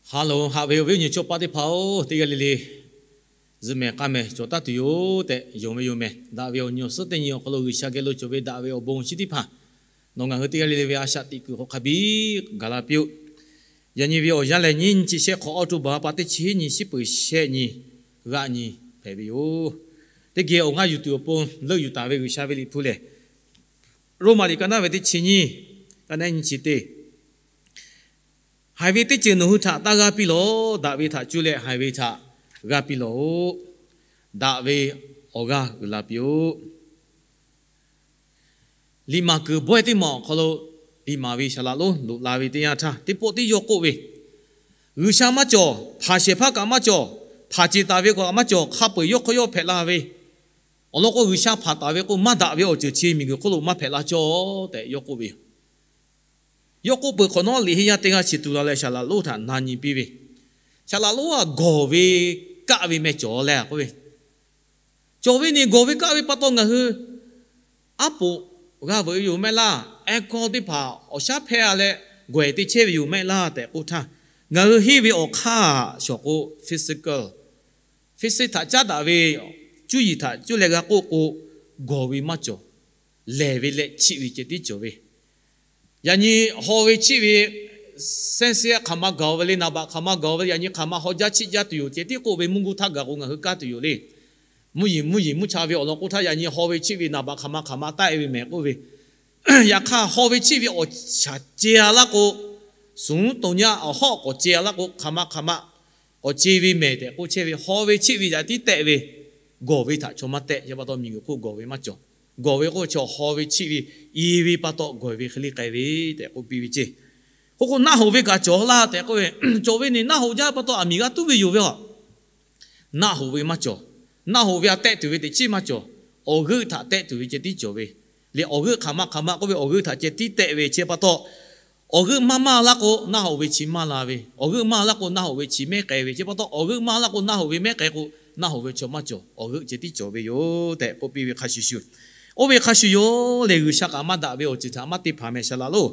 Ha loˬ, haꞈ ve awˬ viˉ awˬ nyi chaw paˆ teˇ hpaˍ-oˬ, teˇ g'aˇ le le zuhꞈ mehˍ k'aˇ mehˍ cawˬ taˍ tuˬ yoˬ tehꞈ yonˍ ve yoˬ mehˍ. Daꞈ ve awˬ nyi awˬ suhˉ teˇ nyi awˬ hk'aw lo G'uiˬsha geh lo cawˬ ve daꞈ ve awˬ bon awˬ shinˉ teˇ hpaˍ nawˬ ngaˬ hui teˇ g'aˇ le le ve a shaꞈ teꞈ kuiˬ hk'aw hk'a biˇ gaˬ la piˇ-oˆ. Yaꞈ nyi ve awˬ yanˇ lehˬ, nyiˇ nyi chi shehˆ hk'awꞈ, October pa teˇ chi hiˉ nyi, shiˉ peuˍ shehˆ nyi, g'aˆ nyi hpehꞈ ve yoˬ. Teˇ geh awˬ g'aˇ yuˬ tuˬ awˬ pon leuˆ yuˬ taˍ ve G'uiˬsha ve liꞈ hpu lehˬ, Roˉmaꞈ liꞈ ka naˉ ve teˇ chi nyiˇ, ka naˉ nyi chi teˇ, Haiˬ ve teˇ ceuˬ nawˬ hui htaꞈ taˇ g'aˇ piˇ lawˬ. Daꞈ ve htaꞈ cuˇ leh haiˬ ve htaꞈ g'aˇ piˇ lawˬ-oꞈ. Daꞈ ve awˬ g'aˇ uiˍ la piˇ-oˆ. Liꞈ maˬ kuiˬ bawehˇ teˇ maˬ awˬ hk'aw lo liꞈ maˍ ve saˍ laꞈ lonˉ loꞈ la ve teˇ yanˇ htaˇ, teˇ pawˆ tiˉ yawˇ k'oˆ ve, G'uiˬsha maˇ cawˬ, hpanˍ shehˍ hpaˇ kaꞈ maˇ cawˬ, hpanˍ ceˬ taˍ ve kaꞈ maˇ cawˬ, hk'a peu-eˬ yawˇ hk'aw yawˇ hpehꞈ la ve, awˬ lawn k'o, G'uiˬsha hpanˍ taˍ ve k'o, maˇ daꞈ ve awˬ ceuˬ chi miˬguiˬ hk'oˆ lo maˇ hpehꞈ la cawˬ tehꞈ yawˇ k'oˆ ve yoˬ. Yawˇ k'oˆ peuˬ hk'awꞈ nawˉ, liꞈ henˇ yaˇ teˇ g'aˇ chi tu la leh saˍ laꞈ lonˉ htaꞈ na nyi piˇ ve, Saˍ laꞈ lonˉ-aˬ, gawˬ ve kaˆ ve meh cawˬ leh k'oˆ ve, Cawˬ ve neˬ gawˬ ve kaˆ ve pa taw ngaˬ hui aˉ poꞈ g'a veuꞈ ve yoˬ mehˆ laˇ. Aircon teˇ hpaˍ awˬ shaˉ hpehˇ-a leh gawˬ-ehˍ te chehˇ ve yoˬ mehˆ laˇ tehꞈ k'oˆ htaˇ, ngaˬ hui henˇ ve awˬ hk'aˇ shawˍ k'o, physical, physical htaꞈ caˉ daꞈ ve, cuˇ yiˍ htaꞈ cuˇ leh g'a k'oˆ k'o, gawˬ ve maˇ cawˬ. Lehˬ ve leh chiˆ ve ceh tiˉ cawˬ ve. Yaꞈ nyi haw ve chiˆ ve, Celsius hk'aˬ ma gaˬ-oˬ ve le, naˍ baꞈ hk'aˬ ma gaˬ-oˬ ve le, yaꞈ nyi hk'aˬ ma haw jaˇ chiˆ jaˇ tuˬ yoˬ ceh tiˉ k'oˆ ve, mvuhˇ guˇ htaˇ gaˬ k'o ngaˬ hui kaˇ tuˬ yoˬ le. Mvuhˇ yeˬ mvuhˇ yeˬ mvuhˇ cha ve awˬ lawn k'oˆ htaˇ, yaꞈ nyi haw ve chiˆ ve naˍ baꞈ hk'aˬ ma hk'aˬ ma taˆ-e ve mehˍ k'oˆ ve, yaꞈ hk'aˇ haw ve chiˆ ve awˬ shaˍ ceh-a laˇ k'o, suhˍ to nyaˇ awˬ hawˉ k'awꞈ ceh-a laˇ k'o, hk'aˬ ma hk'aˬ ma k'awꞈ ceh ve mehˍ tehꞈ k'oˆ chehˇ ve, haw ve chiˆ ve yaꞈ tiˉ tehꞈ ve, gawˬ ve htaꞈ chaw maˇ tehꞈ. Chi pa taw miˬguiˬ hk'oˆ gawˬ ve maˇ cawˬ. Gawˬ ve k'oˆ ve chaw haw ve chiˆ ve, i ve pa taw gawˬ ve hk'e le k'ai ve tehꞈ k'oˆ piˇ ve ceˇ. K'o k'o, naˆ hoꞈ ve kaꞈ cawˬ laˇ tehꞈ k'oˆ ve, cawˬ ve neˬ naˆ hoꞈ jaˇ pa taw aˬ miˍ g'a tuˉ ve yoˬ ve a. Naˆ hoꞈ ve maˇ cawˬ. Naˆ hoꞈ ve a tehˆ tuˬ ve teꞈ chiˉ maˇ cawˬ. Awˬ g'euˆ htaꞈ tehˆ tuˬ ve ceh tiˉ cawˬ ve. Leh awˬ g'euˆ hk'aˬ ma hk'aˬ ma k'oˆ ve, awˬ g'euˆ htaꞈ ceh tiˉ tehꞈ ve chi pa taw, awˬ g'euˆ maˇ maˇ laˇ k'o, naˆ hoꞈ ve chi maˇ la ve. Awˬ g'euˆ maˇ laˇ k'o, naˆ hoꞈ ve chi mehˉ k'ai ve. Chi pa taw, awˬ g'euˆ maˇ laˇ k'o, naˆ hoꞈ ve mehˉ k'ai k'o, naˆ hoꞈ ve chaw maˇ cawˬ. Awˬ g'euˆ ceh tiˉ cawˬ ve yoˬ tehꞈ k'oˆ piˇ ve hk'a shuˍ shuˍ. Oˇ ve hk'a shuˍ yoˬ lehˬ, G'uiˬsha kaꞈ maˇ daꞈ ve awˬ ceuˬ htaꞈ maˇ te hpanˍ mehˍ, saˍ laꞈ lonˉ.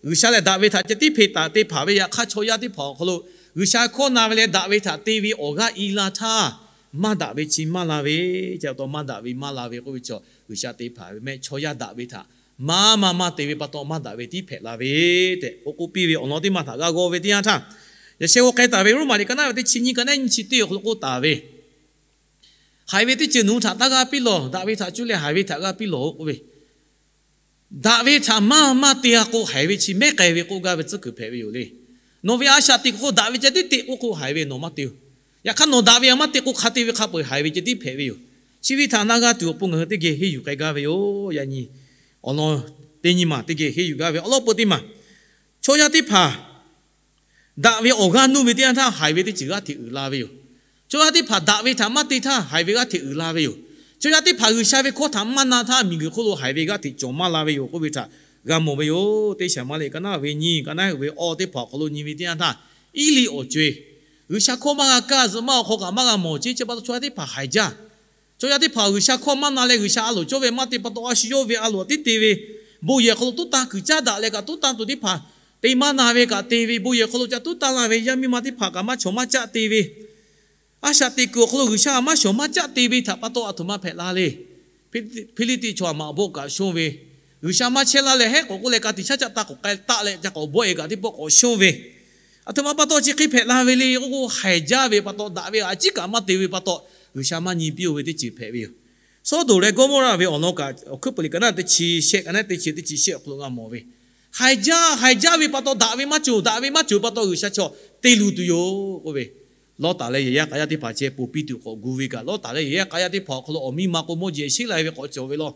G'uiˬsha lehˬ daꞈ ve htaꞈ ceh tiˉ hpeꞈ taˍ te hpanˍ ve, yaꞈ hk'aˇ chaw yaˇ teˇ hpaˍ awˬ hk'aw lo G'uiˬsha hkawˇ na ve leh daꞈ ve htaꞈ te ve awˬ g'aˇ i la htaˇ, maˇ daꞈ ve chi maˇ la ve, chi pa taw maˇ daꞈ ve maˇ la ve k'oˆ ve chaw, G'uiˬsha te hpanˍ ve mehˆ chaw yaˇ daꞈ ve htaꞈ maˇ maˇ maˇ te ve pa taw maˇ daꞈ ve tiˉ hpehꞈ la ve tehꞈ k'oˆ k'oˆ piˇ ve awˬ lawn teˇ maˇ htaꞈ g'a g'aw ve teˇ yanˇ htaˇ, yaꞈ sheh g'aw k'ai taˍ ve Roˉmaꞈ liꞈ ka naˉ ve teˇ chi nyiˇ, ka naˉ nyiˇ chi teˇ awˬ hk'aw lo k'oˆ taˍ ve, Haiˬ ve teˇ ceuˬ nawˬ hui htaꞈ taˇ g'aˇ piˇ lawˬ. Daꞈ ve htaꞈ cuˇ leh haiˬ ve htaꞈ g'aˇ piˇ lawˬ-oꞈ k'oˆ ve, daꞈ ve htaꞈ maˇ maˇ te-a k'o, haiˬ ve chi mehˉ k'ai ve k'oˆ gaˇ ve tcuhˉ kuiˬ hpehꞈ ve yoˬ le. Nawˬ ve a shaꞈ teꞈ kuiˬ hk'oˆ daꞈ ve ceh tiˉ te k'oˆ k'o, haiˬ ve nawˬ maˇ te-oˬ. Yaꞈ hk'aˇ nawˬ daꞈ ve a maˇ te k'o, hk'a te ve hk'a peu-eˬ haiˬ ve ceh tiˉ hpehꞈ ve yoˬ. Chi ve htaꞈ na g'a tuˬ awˬ pon ngaˬ hui teˇ geh henˇ yuˬ k'ai gaˇ ve yoˬ. Yaꞈ nyi awˬ lawn teˇ nyi maˬ teˇ geh henˇ yuˬ gaˇ ve awˬ lawn peu teˇ maˬ, chaw yaˇ teˇ hpaˍ daꞈ ve awˬ g'aˇ nuˇ ve teˇ yanˇ htaˇ, haiˬ ve teˇ ceuˬ g'aˇ hteꞈ uiˍ la ve yoˬ. Chaw yaˇ teˇ hpaˍ daꞈ ve htaꞈ maˇ te htaˇ, haiˬ ve g'aˇ hteꞈ uiˍ la ve yoˬ. Chaw yaˇ teˇ hpaˍ G'uiˬsha ve hkawˇ htaꞈ maˇ na htaˇ, miˬguiˬ hk'oˆ lo haiˬ ve g'aˇ hteꞈ cawˬ maˇ la ve yoˬ k'oˆ ve htaꞈ g'a mawˬ ve yoˬ. Teˇ Saˍmo liꞈ ka naˉ ve nyiˇ, ka naˉ uiˍ ve awˇ teˇ hpaˍ awˬ hk'aw lo nyi ve teˇ yanˇ htaˇ, Eˇliˆ awˬ co-e, G'uiˬsha hkawˇ maˇ g'a kaˇ, zuhꞈ maˇ awˬ hk'aw kaꞈ maˇ g'a mawˬ ceˇ. Chi pa taw chaw yaˇ teˇ hpaˍ haiˬ jaˇ. Chaw yaˇ teˇ hpaˍ G'uiˬsha hkawˇ maˇ na leh, G'uiˬsha a loˍ cawˇ ve maˇ te pa taw, a shu yawˇ ve a loˍ tiˉ te ve, bon yehˬ hk'aw lo tuˉ tanˇ kuiˬ caˉ daꞈ leh kaꞈ tuˉ tanˇ tuˬ teˇ hpaˍ te maˇ na ve kaꞈ te ve, bon yehˬ hk'aw lo ca tuˉ tanˇ la ve yaˇ miˇ ma teˇ hpaˍ kaꞈ maˇ shawˍ maˇ caˆ te ve, a shaꞈ teꞈ kuiˬ awˬ hk'aw lo G'uiˬsha maˇ shawˍ maˇ caˆ te ve htaꞈ pa taw, aˬ htoꞈ ma hpehꞈ la le. Hpiˇliˇtiˆ chaw aˬ maꞈ awˬ bon kaꞈ shonˇ ve, G'uiˬsha maˇ chehˇ laˇ leh, hehˉ k'awꞈ k'oˆ leh ka tiꞈ shaˉ caˆ taˇ k'awꞈ k'ai taˆ leh, ca k'awꞈ bawˆ-e kaꞈ teˇ pawˆ k'awꞈ shonˇ ve, aˬ htoꞈ ma pa taw chi hk'e hpehꞈ la ve le k'oˆ k'o, haiˬ jaˇ ve pa taw, daꞈ ve a ciˉ kaꞈ maˇ te ve pa taw, G'uiˬsha maˇ nyi piˇ-oˬ ve teˇ ceuˬ hpehꞈ ve yoˬ. Sawˉdonˍ leh Gawˇmawˇraˆ ve awˬ lawn kaꞈ, awˬ hkuiˉ puiˍ liꞈ ka naˉ teˇ chi shehˆ, ka naˉ teˇ chi teˇ chi shehˆ awˬ hk'aw lo g'a mawˬ ve, haiˬ jaˇ haiˬ jaˇ ve pa taw, daꞈ ve maˇ cawˬ, daꞈ ve maˇ cawˬ pa taw, G'uiˬsha chaw te luˬ tuˬ yoˬ k'oˆ ve, Lawˇtaˍ leh yehˬ yaˇ k'a yaˇ teˇ hpaˍ ceh poˬ piˇ tuˬ k'awꞈ gu ve kaꞈ, Lawˇtaˍ leh yehˬ yaˇ k'a yaˇ teˇ hpaˍ awˬ hk'aw lo awˬ miˇ ma k'o mawˇ jehˬ sheˉ la ve k'awꞈ cawˬ ve law.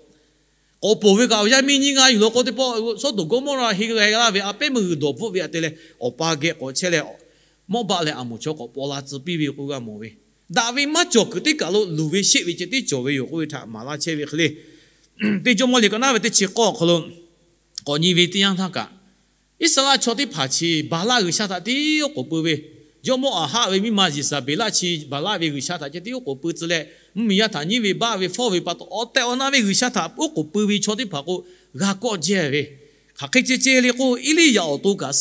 K'awꞈ poˬ ve kaꞈ awˬ yaˇ miˇ nyiˇ g'aˇ yuˬ law k'o teˇ pawˆ, Sawˉdonˍ Gawˇmawˇraˆ henˇ g'a laˇ ve a pehˉ meuˇ g'uiˬ dawˬ bvuhˆ ve aꞈ te leh, awˬ pa geh k'awꞈ chehˇ leh, Mawˇbaˆ leh Aˍmoˍ chaw k'awꞈ paw la tcuh piˇ ve k'oˆ g'a mawˬ ve, daꞈ ve maˇ cawˬ kuiˬ teˇ kaˬ lo luˬ ve sheˆ ve ceh tiˉ cawˬ ve yoˬ k'oˆ ve htaꞈ maˍ laˇ chehˇ ve hk'e le. Teˇ Jawˇmawˇ liꞈ ka naˉ ve teˇ chi k'awˇ awˬ hk'aw lo k'awꞈ nyi ve teˇ yanˇ htaˇ kaꞈ, Iˉsaˍreˍlaˆ chaw teˇ hpaˍ chi Baˍlaˆ g'uiˬsha htaꞈ tiˉ oˉ k'oˍ pui ve, jawˇmawˇ Aˍhaˆ ve miˇ ma Yeˍzaˍbeˍlaˆ chi Baˍlaˆ ve g'uiˬsha htaꞈ ceh tiˉ oˉ k'oˍ pui tcuh leh, mvuhˇmiˬ yaˇ htaꞈ nyiˉ ve baˆ ve fawˇ ve pa taw, awˬ tehˬ awˬ na ve g'uiˬsha htaꞈ oˉ k'oˍ pui ve chaw teˇ hpaˍ k'o, g'a kawˆ jehˇ ve, Hk'aˬ hk'e ceh ceh le k'o, Eˇliˇyaꞈ awˬ to kaꞈ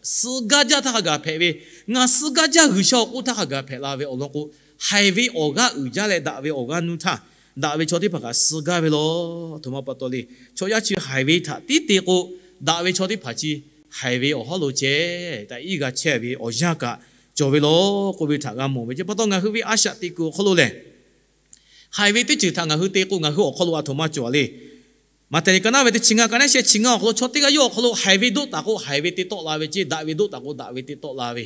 suh gaˇ jaˇ htaˇ hk'a gaˬ hpehꞈ ve, ngaˬ suh gaˇ jaˇ G'uiˬsha awˬ k'oˆ htaˇ hk'a gaˬ hpehꞈ la ve awˬ lawn k'o, haiˬ ve awˬ g'aˇ uiˍ jaˇ leh daꞈ ve awˬ g'aˇ nuˇ htaˇ, daꞈ ve chaw teˇ hpaˍ kaꞈ suh gaˇ ve law. Aˬ htoꞈ ma pa taw le. Chaw yaˇ chi haiˬ ve htaꞈ tiˉ te k'o, daꞈ ve chaw teˇ hpaˍ chi haiˬ ve awˬ hawˉ lo ceh taꞈ iˉ g'a chehˇ ve awˬ yanˇ kaꞈ cawˬ ve law k'oˆ ve htaꞈ g'a mawˬ ve. Chi pa taw ngaˬ hui ve a shaꞈ teꞈ kuiˬ awˬ hk'aw lo lehˬ, haiˬ ve teˇ ceuˬ htaꞈ ngaˬ hui te k'o, ngaˬ hui awˬ hk'aw lo aˬ htoꞈ ma cawˬ le. Maꞈhtehˍ liꞈ ka naˉ ve teˇ chi ngaˇ, ka naˉ shehˆ chi ngaˇ awˬ hk'aw lo, chaw teˇ g'aˇ yawˇ awˬ hk'aw lo haiˬ ve doˆ taˍ k'o haiˬ ve te tawˆ la ve ceˇ, daꞈ ve doˆ taˍ k'o daꞈ ve te tawˆ la ve,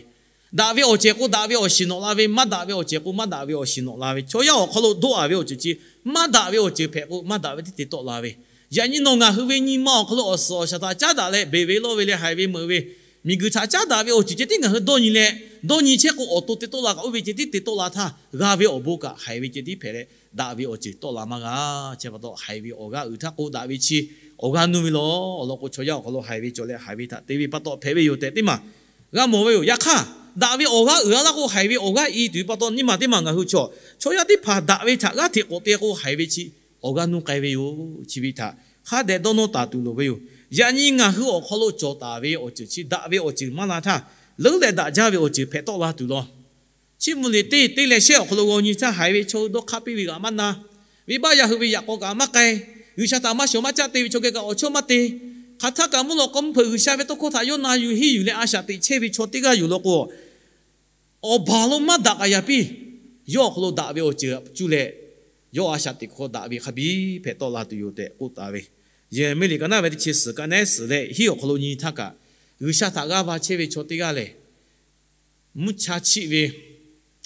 daꞈ ve awˬ cehˬ k'o daꞈ ve awˬ shiˍ nawꞈ la ve, maˇ daꞈ ve awˬ cehˬ k'o maˇ daꞈ ve awˬ shiˍ nawꞈ la ve, chaw yaˇ awˬ hk'aw lo doˆ a ve awˬ ceuˬ chi maˇ daꞈ ve awˬ ceuˬ hpehꞈ k'o, maˇ daꞈ ve teˇ te tawˆ la ve. Yaꞈ nyi nawˬ ngaˬ hui ve nyi ma awˬ hk'aw lo awˬ suhˍ awˬ shaˍ htaꞈ caˉ daꞈ leh beˬ ve lawˇ ve leh haiˬ ve meuꞈ ve, miˬguiˬ htaꞈ caˉ daꞈ ve awˬ ceuˬ ceh tiˉ ngaˬ hui dawˇ nyi leh, dawˇ nyi chehˇ k'o awˬ to te tawˆ la kaꞈ oˇ ve ceh tiˉ te tawˆ la htaˇ, g'a ve awˬ bon kaꞈ haiˬ ve ceh tiˉ hpehꞈ leh, daꞈ ve awˬ ceuˬ tawˆ la maˇ g'a. Chi pa taw haiˬ ve awˬ g'aˇ uiˍ htaˇ k'o daꞈ ve chi awˬ g'aˇ nuˇ ve law. Awˬ lawn k'o, chaw yaˇ awˬ hk'aw lo haiˬ ve cawˬ leh haiˬ ve htaꞈ te ve pa taw hpehꞈ ve yoˬ tehꞈ teˇ maˬ g'a mawˬ ve yoˬ. Yaꞈ hk'aˇ, daꞈ ve awˬ g'aˇ uiˍ a laˇ k'o haiˬ ve awˬ g'aˇ i tuˬ ve pa taw nyiˇ maˬ teˇ maˬ ngaˬ hui chaw, chaw yaˇ teˇ hpaˍ daꞈ ve htaꞈ g'aˇ hteꞈ k'awꞈ te k'o haiˬ ve chi awˬ g'aˇ nuˇ k'ai ve yoˬ. Chi ve htaꞈ hk'a dehꞈ dawˇ nawˇ taˍ tuˬ loˍ ve yoˬ. Yaꞈ nyi ngaˬ hui awˬ hk'aw lo cawˬ taˍ ve awˬ ceuˬ chi daꞈ ve awˬ ceuˬ maˇ la htaˇ, leuˉ leh daꞈ jaˇ ve awˬ ceuˬ hpehꞈ tawˆ la tuˬ law. Chiˇ mvuh liꞈ teˇ teˇ leh shehˆ awˬ hk'aw lo g'aw nyi htaˇ, haiˬ ve chaw hui dawˇ hk'aˇ piˇ ve g'aꞈ maˇ na, venˇbaˆ yaˇ hui ve yaꞈ k'aw kaꞈ maˇ k'ai, G'uiˬsha htaꞈ maˇ shawˍ maˇ caˆ te ve chaw geh kaꞈ awˬ chawˇ maˇ te, hk'aˬ htaˇ kaꞈ mvuhˇ lawꞈ k'aw mvuhˇ hpeuꞈ G'uiˬsha ve tawˇ hkawˇ htaꞈ yawˇ na yuˬ henˇ yuˬ leh a shaꞈ teꞈ chehˇ ve chaw teˇ g'aˇ yoˬ law k'o, awˬ baˬ lo maˇ daꞈ k'aꞈ yaꞈ piˇ. Yawˇ awˬ hk'aw lo daꞈ ve awˬ ceuˬ cuˇ leh, yawˇ a shaꞈ teꞈ hk'aw daꞈ ve hk'a biˇ hpehꞈ tawˆ la tuˬ yoˬ tehꞈ k'oˆ taˍ ve. Yeˍraˍmiˆ liꞈ ka naˉ ve teˇ chi suhˍ ka nehˉ suhˍ leh hiˉ awˬ hk'aw lo nyi htaˇ kaꞈ, G'uiˬsha htaꞈ g'aˇ va chehˇ ve chaw teˇ g'aˇ lehˬ, mvuhˇ cha chiˆ ve,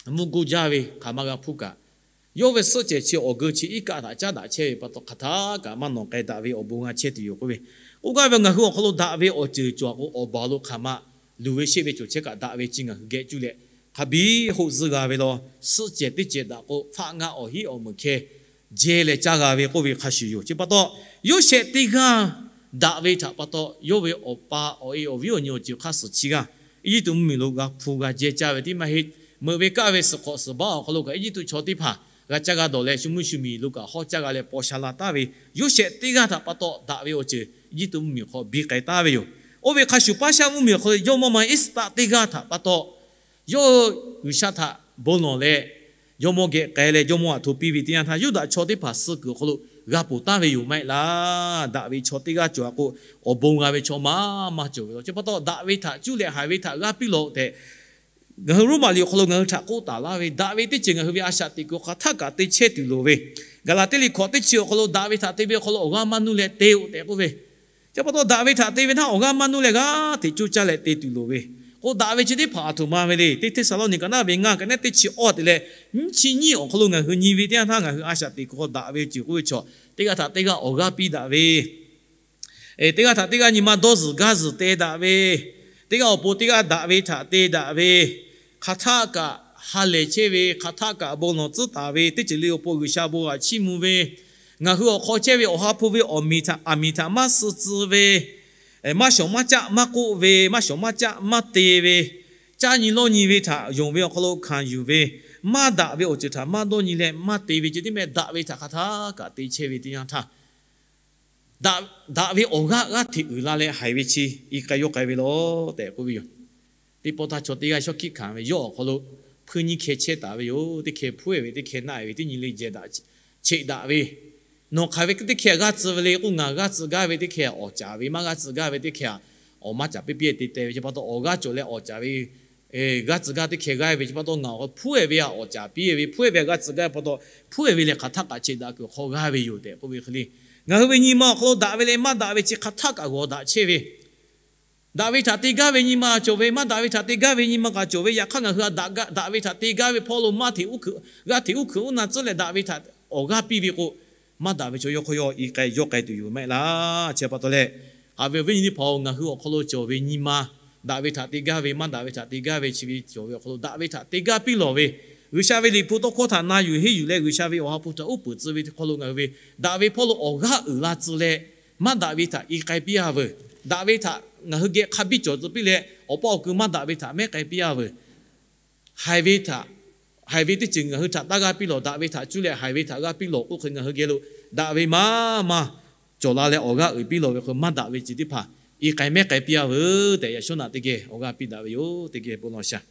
mvuhˇ goˇ jaˇ ve hk'aˬ ma g'a hpuˇ kaꞈ, yawˇ ve suhˆ cehˬ chi awˬ geu chi iˉ kaˆ htaꞈ caˉ daꞈ chehˇ ve pa taw hk'aˬ htaˇ kaꞈ maˇ nawˬ k'ai daꞈ ve awˬ bon g'a chehˇ tuˬ yoˬ k'oˆ ve. K'oˆ gaˇ ve ngaˬ hui awˬ hk'aw lo daꞈ ve awˬ ceuˬ cawˬ k'o, awˬ baˬ lo hk'aˬ ma luˬ ve sheˆ ve cawˬ chehˇ kaꞈ daꞈ ve chi ngaˬ hui geh cuˇ leh hk'a biˇ hoˆ zuhˇ g'a ve law. Suhˆ cehˬ teˇ cehˬ daꞈ k'o, hpaˆ ngaˆ awˬ hiˉ awˬ meuˍ hkeh jehˇ leh caˇ g'a ve k'oˆ ve hk'a shuˍ yoˬ. Chi pa taw, Yoˇsehꞈ teˇ g'aˇ daꞈ ve htaꞈ pa taw, yawˇ ve awˬ pa awˬ e awˬ viˉ awˬ nyi awˬ ceuˬ hk'a suhˍ chi g'aˇ Eˇjiˇtuꞈ mvuhˇmiˬ lo g'a hpu g'a jehˇ caˇ ve tiˉ maˇ heˆ. Meuꞈ ve kaˇ ve suhˍ hk'awꞈ suhˍ baˆ awˬ hk'aw lo kaꞈ Eˇjiˇtuꞈ chaw teˇ hpaˍ g'a caˇ g'a dawˬ leh, shu mvuhˇ shu miˬ lo kaꞈ hawˉ caˇ g'a leh paw sha la taˍ ve Yoˇsehꞈ teˇ g'aˇ htaꞈ pa taw daꞈ ve awˬ ceuˬ Eˇjiˇtuꞈ mvuhˇmiˬ hk'aw biˇ k'ai taˍ ve yoˬ. Oˇ ve hk'a shuˍ, Paˇshaˆ mvuhˇmiˬ awˬ hk'aw lo jawˇmawˇ ma Eˇsaˍtaˆ teˇ g'aˇ htaꞈ pa taw, yawˇ G'uiˬsha htaꞈ bon lawˬ leh, jawˇmawˇ geh k'ai leh jawˇmawˇ htaꞈ hto piˇ ve teˇ yanˇ htaˇ, Yuˇdaꞈ chaw teˇ hpaˍ suh kuiˬ awˬ hk'aw lo g'a ponˬ taˍ ve yoˬ maˇ heˆ laˇ. Daꞈ ve chaw teˇ g'aˇ cawˬ a k'o, awˬ bon g'a ve chaw maˇ maˇ cawˬ ve law. Chi pa taw, daꞈ ve htaꞈ cuˇ leh haiˬ ve htaꞈ g'aˇ piˇ lawˬ tehꞈ, ngaˬ hui Roˉmaꞈ liꞈ awˬ hk'aw lo ngaˬ hui htaꞈ k'oˆ taˍ laˇ ve, daꞈ ve teˇ ceuˬ ngaˬ hui ve a shaꞈ teꞈ kuiˬ hk'aˬ htaˆ kaꞈ te chehˇ tuˬ loˍ ve. Gaˍlaˍtiˆ liꞈ hkawꞈ teˇ chi awˬ hk'aw lo, daꞈ ve htaꞈ te ve awˬ hk'aw lo awˬ g'aˇ maˇ nuˇ leh te-oˬ tehꞈ k'oˆ ve. Chi pa taw, daꞈ ve htaꞈ te ve htaˇ awˬ g'aˇ maˇ nuˇ leh g'aˇ hteꞈ coˇ caˇ leh te tuˬ loˍ ve. K'o, daꞈ ve chi teˇ hpaˍ aˬ htoꞈ ma ve le. Teˇ Hteˇsaˍlawˇniˆ ka naˉ ve ngaˇ ka nehˉ teˇ chi awˇ te leh nyiˇ chi nyiˇ awˬ hk'aw lo ngaˬ hui nyi ve teˇ yanˇ htaˇ, ngaˬ hui a shaꞈ teꞈ kuiˬ hk'aw daꞈ ve ceuˬ k'oˆ ve chaw, teˇ g'aˇ htaꞈ teˇ g'aˇ awˬ g'aˇ piˇ daꞈ ve, teˇ g'aˇ htaꞈ teˇ g'aˇ nyi ma dawˇ zuhˬ gaˇ zuhˬ te daꞈ ve, teˇ g'aˇ awˬ pon teˇ g'aˇ daꞈ ve htaꞈ te daꞈ ve, hk'aˬ htaˆ kaꞈ ha lehˬ chehˇ ve, hk'aˬ htaˆ kaꞈ bon lawˬ tcuhˉ taˍ ve, teˇ ceuˬ le awˬ pon G'uiˬsha bon g'aꞈ chiˇ mvuh ve, ngaˬ hui awˬ hk'aw chehˇ ve awˬ ha hpu ve awˬ meꞈ htaꞈ, aˬ miˍ htaꞈ maˇ suh tcuh ve, maˇ shawˍ maˇ caˆ maˇ k'oˆ ve, maˇ shawˍ maˇ caˆ maˇ te ve, caˇ nyi lawˇ nyi ve htaꞈ yonˍ ve awˬ hk'aw lo hkanˍ yuˬ ve, maˇ daꞈ ve awˬ ceuˬ htaꞈ maˇ dawˇ nyi leh maˇ te ve ceh tiˉ meh, daꞈ ve htaꞈ hk'aˬ htaˆ kaꞈ te chehˇ ve teˇ yanˇ htaˇ, daꞈ ve awˬ g'aˇ g'aˇ hteꞈ uiˍ la leh haiˬ ve chi i k'ai yawˇ k'ai ve law tehꞈ k'oˆ ve yoˬ. Teˇ pawˆ htaˇ chaw teˇ g'aˇ shawˉ hkiˆ hkanˍ ve yawˇ awˬ hk'aw lo hpuiˇ nyiˇ hkeh chehˇ taˍ ve yoˬ. Teˇ hkeh hpuˉ-eˬ ve, teˇ hkeh naˆ-eˬ ve, teˇ nyi le jehˬ daꞈ cheꞈ daꞈ ve, nawˬ hk'aˬ ve teˇ hkeh g'aˇ tcuh ve le k'o, ngaˬ g'aˇ tcuh gaˇ ve teˇ hkeh awˍ caˍ ve, maˇ g'aˇ tcuh gaˇ ve teˇ hkeh awˍ maˇ caˍ piˇ piˇ te te ve chi pa taw, awˬ g'aˇ cawˬ leh awˍ caˍ ve g'aˇ tcuh gaˇ teˇ hkeh g'aˇ ve chi pa taw, ngaˬ awˬ hk'aw hpuˉ-eˬ ve a awˍ caˍ piˇ ve, hpuˉ-eˬ ve a g'aˇ tcuh gaˇ ve pa taw, hpuˉ-eˬ ve lehˬ hk'aˬ htaˆ kaꞈ cheꞈ daꞈ kuiˬ hk'aw g'aˇ ve yoˬ tehꞈ k'oˆ ve hk'e le. Ngaˬ hui ve nyi ma awˬ hk'aw lo daꞈ ve leh maˇ daꞈ ve chi hk'aˬ htaˆ kaꞈ g'awˬ daꞈ chehˇ ve, daꞈ ve htaꞈ te gaˇ ve nyi ma cawˬ ve, maˇ daꞈ ve htaꞈ te gaˇ ve nyi ma kaꞈ cawˬ ve. Yaꞈ hk'aˇ, ngaˬ hui a daꞈ ve htaꞈ te gaˇ ve hpawˇ lo maˇ hteꞈ uˉ hkuiꞈ, g'aˇ hteꞈ uˉ hkuiꞈ uˉ na tcuhˉ leh daꞈ ve htaꞈ awˬ g'aˇ piˇ ve k'o, maˇ daꞈ ve chaw yawˇ hk'aw yawˇ i k'ai yawˇ k'ai tuˬ yoˬ maˇ heˆ laˇ. Chi pa taw leh, haꞈ ve awˬ viˉ nyi teˇ hpaˍ-oˬ, ngaˬ hui awˬ hk'aw lo cawˬ ve nyi ma, daꞈ ve htaꞈ te gaˇ ve, maˇ daꞈ ve htaꞈ te gaˇ ve chi ve cawˬ ve awˬ hk'aw lo daꞈ ve htaꞈ te gaˇ piˇ lawˬ ve, G'uiˬsha ve liꞈ hpu tawˇ hkawˇ htaꞈ na yuˬ henˇ yuˬ leh G'uiˬsha ve awˬ ha hpu htaꞈ uˉ peunˍ tcuh ve hk'aw lo ngaˬ hui ve daꞈ ve hpawˇ lo awˬ g'aˇ uiˍ la tcuh leh, maˇ daꞈ ve htaꞈ i k'ai piˇ-a veuˬ. Daꞈ ve htaꞈ ngaˬ hui geh hk'a biˇ cawˬ tcuh piˇ leh, awˬ pa awˬ ku maˇ daꞈ ve htaꞈ mehˉ k'ai piˇ-a veuˬ. Haiˬ ve htaꞈ, haiˬ ve teˇ ceuˬ ngaˬ hui htaꞈ taˇ g'aˇ piˇ lawˬ. Daꞈ ve htaꞈ cuˇ leh haiˬ ve htaꞈ g'aˇ piˇ lawˬ k'oˆ hk'e, ngaˬ hui geh lo daꞈ ve maˇ maˇ cawˬ la leh awˬ g'aˇ uiˍ piˇ lawˬ ve hk'e maˇ daꞈ ve ceuˬ teˇ hpaˍ iˉ k'ai mehˉ k'ai piˇ-a veuˬ tehꞈ, yaꞈ shawˉ naꞈ teˇ geh awˬ g'aˇ piˇ daꞈ ve yoˬ. Teˇ geh bon lawˬ shaˍ.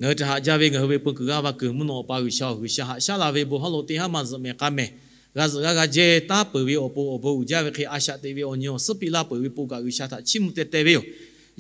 Ngaˬ hui htaꞈ haꞈ jaˇ ve ngaˬ hui ve peu kuiˬ g'aˇ va kuiˬ mvuhˇ naw awˬ pa G'uiˬsha-oˬ, G'uiˬsha haꞈ shaˉ la ve bon hawˉ lo teˇ haˉ maˇ zuhꞈ mehˍ k'a mehˍ, g'a zuhꞈ g'a g'a jehˇ taˉ peuˬ ve awˬ pon awˬ bon uiˍ jaˇ ve hk'e, a shaꞈ teꞈ ve awˬ nyi awˬ suhˉ piˇ laˇ peuˬ ve pon kaꞈ G'uiˬsha htaꞈ chiˇ mvuh teh teh ve yoˬ.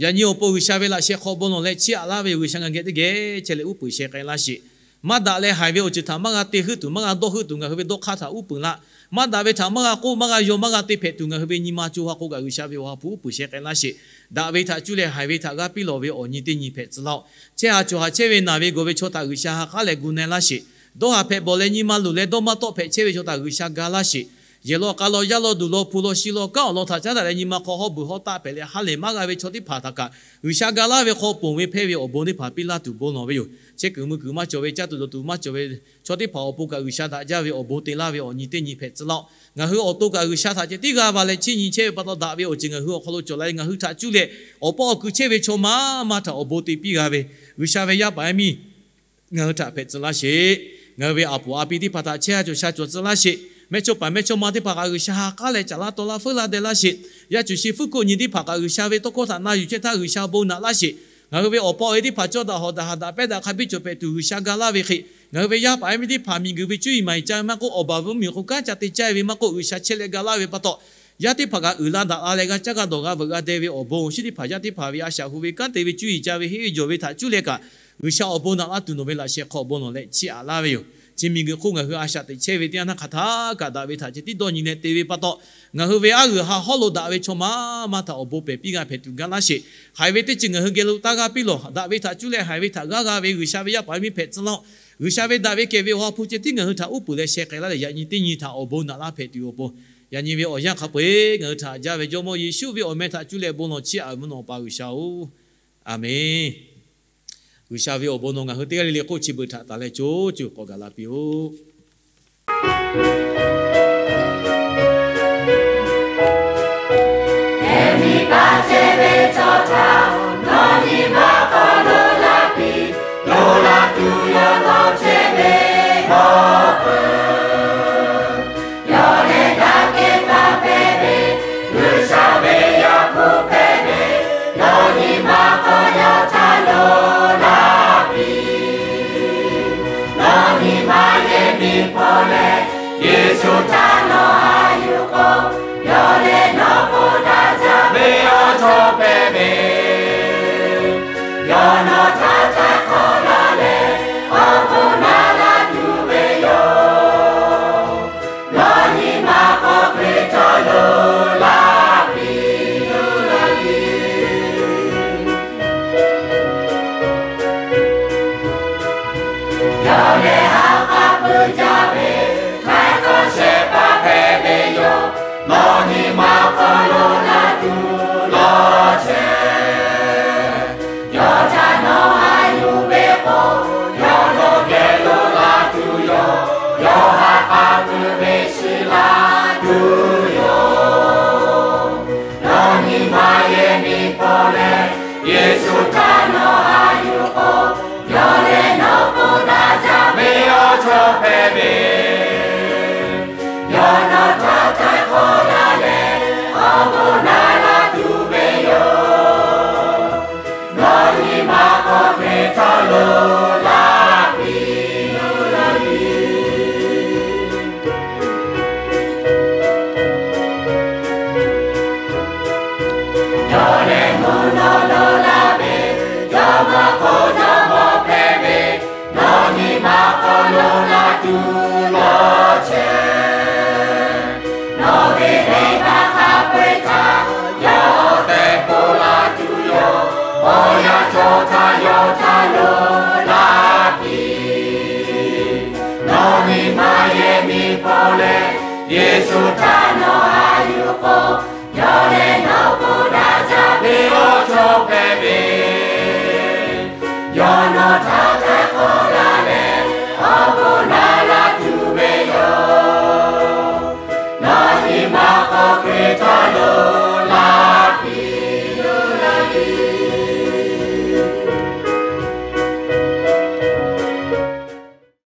Yaꞈ nyi awˬ pon G'uiˬsha ve laꞈ sheh hk'aw bon lawˬ leh chiˇ aꞈ laˇ ve yoˬ. G'uiˬsha ngaˬ geh teˇ geh chehˇ leh uˉ peunˍ sheh k'ai laˇ sheˍ. Maˇ daꞈ leh haiˬ ve awˬ ceuˬ htaꞈ maˇ g'a te heuˆ tuˬ, maˇ g'a dawˇ heuˆ tuˬ ngaˬ hui ve dawˇ hk'aˇ htaꞈ uˉ peunˍ laˇ. Maˇ daꞈ ve htaꞈ maˇ g'a k'oˆ, maˇ g'a yaw, maˇ g'a te hpehꞈ tuˬ ngaˬ hui ve nyi ma co ha k'o kaꞈ G'uiˬsha ve awˬ ha hpu uˉ peunˍ sheh k'ai laˇ sheˍ. Daꞈ ve htaꞈ cuˇ leh haiˬ ve htaꞈ g'aˇ piˇ lawˬ ve awˬ nyi teˇ nyi hpehꞈ tcuh laˇ-oˆ. Chehˇ ha cawˬ ha chehˇ ve naˬ ve gawˬ ve chaw htaꞈ G'uiˬsha ha k'aˉ leh gu na laˇ sheˍ. Dawˇ haˍ hpehꞈ bawˬ leh nyi ma luˬ leh dawˇ maˇ tawˆ hpehꞈ chehˇ ve chaw htaꞈ G'uiˬsha ga laˇ sheˍ. Yehˬ law k'a law, yaˇ law duˬ law, hpu law shi law, kanˉ awˬ lawn htaꞈ caˉ daꞈ leh nyi ma hk'aw hawˉ beuˬ hawˉ taˆ hpehꞈ leh ha lehˬ maˇ g'a ve chaw teˇ hpaˍ htaꞈ kaꞈ G'uiˬsha ga laˇ ve hk'aw ponˬ ve hpehˇ ve awˬ bon teˇ hpaˍ piˇ laˇ tuˬ bon lawˬ ve yoˬ. Chehˇ kuiˬ mui kuiˬ maˇ cawˬ ve, caˇ tuˬ dawˬ tuˬ maˇ cawˬ ve chaw teˇ hpaˍ awˬ pon kaꞈ G'uiˬsha daꞈ jaˇ ve awˬ bon te laˇ ve awˬ nyi teˇ nyi hpehꞈ tcuh laˇ-oˆ. Ngaˬ hui awˬ to kaꞈ G'uiˬsha htaꞈ ceh tiˉ g'a va leh chiˇ nyi chehˇ ve pa taw, daꞈ ve awˬ ceuˬ ngaˬ hui awˬ hk'aw lo cawˬ la leh ngaˬ hui htaꞈ cuˇ leh awˬ pawˆ awˬ kui chehˇ ve chaw maˇ maˇ htaꞈ awˬ bon te piˇ g'a ve G'uiˬsha ve yaˇ paˍ yaˇ miˇ ngaˬ hui htaꞈ hpehꞈ tcuh laˇ sheˍ. Ngaˬ hui ve aˬ puˍ aˬ pi teˇ hpaˍ htaꞈ chehˇ ha cawˬ sha cawˬ tcuh laˇ sheˍ. Mehˇchawˇpaˍ mehˇchawˇma teˇ hpaˍ kaꞈ G'uiˬsha ha k'aˉ leh caˍ laˇ taw laˇ feuˉ laˇ deh laˇ sheˍ. Yaˇ cuˬ shi fuˉ koˆ nyi teˇ hpaˍ kaꞈ G'uiˬsha ve tawˇ hkawˇ htaꞈ na yuˬ chehˇ htaˇ G'uiˬsha bon naꞈ laˇ sheˍ. Ngaˬ hui ve awˬ pa awˬ e teˇ hpaˍ cawˇ daꞈ hawꞈ daꞈ haꞈ daꞈ pehˇ daꞈ hk'a biˇ cawˬ hpehꞈ tuˬ G'uiˬsha ga laˇ ve hk'e, ngaˬ hui ve yaˇ paˍ yaˇ miˇ teˇ hpaˍ miˬguiˬ ve cuˇ yiˍ maˍ yiˍ ca ve maˇ k'oˆ, awˬ baˬ vuiˬ miˬ k'o kanˉ ca te caˇ ve maˇ k'oˆ, G'uiˬsha chehˇ leh ga laˇ ve pa taw, yaˇ teˇ hpaˍ kaꞈ uiˍ la daꞈ la leh g'a caˇ g'a dawˬ g'a veuꞈ g'a deh ve awˬ bon, awˬ shinˉ teˇ hpaˍ yaˇ teˇ hpaˍ ve a shaꞈ hu ve kanˉ te ve cuˇ yiˍ ca ve heˆ ve jawˬ ve htaꞈ cuˇ leh kaꞈ, G'uiˬsha awˬ bon naꞈ laˇ tuˬ nawˬ ve laꞈ sheh hk'aw bon lawˬ leh chiˇ aꞈ laˇ ve yoˬ. Chi miˬguiˬ hk'oˆ ngaˬ hui a shaꞈ teꞈ chehˇ ve teˇ yanˇ htaˇ hk'aˬ htaˇ kaꞈ daꞈ ve htaꞈ ceh tiˉ dawˇ nyi leh te ve pa taw, ngaˬ hui ve aˉ g'uiˬ ha hawˉ lo daꞈ ve chaw maˇ maˇ htaꞈ awˬ bon pehˬ piˇ g'a hpehꞈ tuˬ ga laˇ sheˍ. Haiˬ ve teˇ ceuˬ ngaˬ hui geh lo taˇ g'aˇ piˇ lawˬ. Daꞈ ve htaꞈ cuˇ leh haiˬ ve htaꞈ g'aˇ g'a ve G'uiˬsha ve yaˇ paˍ yaˇ miˇ hpehꞈ tcuh laˇ-oˆ. G'uiˬsha ve daꞈ ve kehˬ ve awˬ ha hpu ceh tiˉ ngaˬ hui htaꞈ uˉ peunˍ leh sheh k'ai laˇ leh yaꞈ nyi teˇ nyi htaꞈ awˬ bon naꞈ laˇ hpehꞈ tuˬ awˬ pon, yaꞈ nyi ve awˬ yanˇ hk'a peu-eˬ ngaˬ hui htaꞈ jaˇ ve Jawˇmawˇ Yeˍsuˆ ve awˬ meh htaꞈ cuˇ leh bon lawˬ chiˇ aꞈ ve mvuhˇ naw pa G'uiˬsha-oˬ, Aˬmenˍ. G'uiˬsha ve awˬ bon nawˬ ngaˬ hui teˇ g'aˇ le le hk'oˆ chi beuꞈ htaꞈ taˍ leh co co k'awꞈ gaˬ la piˇ-oˆ. Yaꞈ nyi paˍ chehˇ ve chaw htaꞈ nawˬ nyi ma hk'aw lo laˇ piˇ, lo laˇ tuˬ yawˇ lawˬ chehˇ ve awˬ peuˬ. Yawˇ lehˬ daꞈ kehˬ paˍ hpehꞈ ve, G'uiˬsha ve yaˇ hpu hpehꞈ ve, nawˬ nyi ma hk'aw yawˇ htaꞈ lo laˇ piˇ. Nawˬ nyi ma yehˬ miˬ hpawˇ leh, Yeˍsuˆ htaꞈ nawˬ haꞈ yuˬ k'o, yawˇ lehˬ nawˬ k'oˆ daꞈ jaˇ ve awˬ cawˬ hpehꞈ ve, yawˇ nawˬ htaꞈ htaiˍ hk'awꞈ laˇ leh, awˬ bon naꞈ laˇ tuˬ ve yoˬ. Nawˬ nyi ma hk'aw Hkriꞈ chaw lo laˇ piˇ, lo laˇ piˇ. Yawˇ lehˬ ha k'a pui jaˇ ve, htaiˍ hk'awꞈ shehˍ hpaˇ hpehꞈ ve yoˬ. Nawˬ nyi ma hk'aw lo laˇ tuˬ lawˬ chehˇ. Yawˇ htaꞈ nawˬ haꞈ yuˬ ve k'o, yawˇ nawˬ geh lo laˇ tuˬ yoˬ. Yawˇ ha k'a pui ve shiˍ laˇ tuˬ yoˬ. Nawˬ nyi ma yehˬ miˬ hpawˇ leh, Yeˍsuˆ htaꞈ nawˬ haꞈ yuˬ k'o, yawˇ lehˬ nawˬ k'oˆ daꞈ jaˇ ve awˬ cawˬ hpehꞈ ve, yawˇ nawˬ htaꞈ htaiˍ hk'awꞈ laˇ leh, awˬ bon naꞈ laˇ tuˬ ve yoˬ. Nawˬ nyi ma hk'aw Hkriꞈ chaw lo laˇ piˇ, lo laˇ piˇ. Yawˇ lehˬ mvuhˇ naw lo laˇ ve, jawˇmawˇ hk'oˆ jawˇmawˇ hpehꞈ ve, nawˬ nyi ma hk'aw lo laˇ tuˬ lawˬ chehˇ. Nawˬ ve venˇbaˆ hk'a peu-eˬ htaꞈ yawˇ awˬ tehˬ k'oˆ laˇ tuˬ yoˬ. Awˬ yanˇ chaw htaꞈ yawˇ htaꞈ lo laˇ piˇ. Nawˬ nyi ma yehˬ miˬ hpawˇ leh, Yeˍsuˆ htaꞈ nawˬ haꞈ yuˬ k'o, yawˇ lehˬ nawˬ k'oˆ daꞈ jaˇ ve awˬ cawˬ hpehꞈ ve, yawˇ nawˬ htaꞈ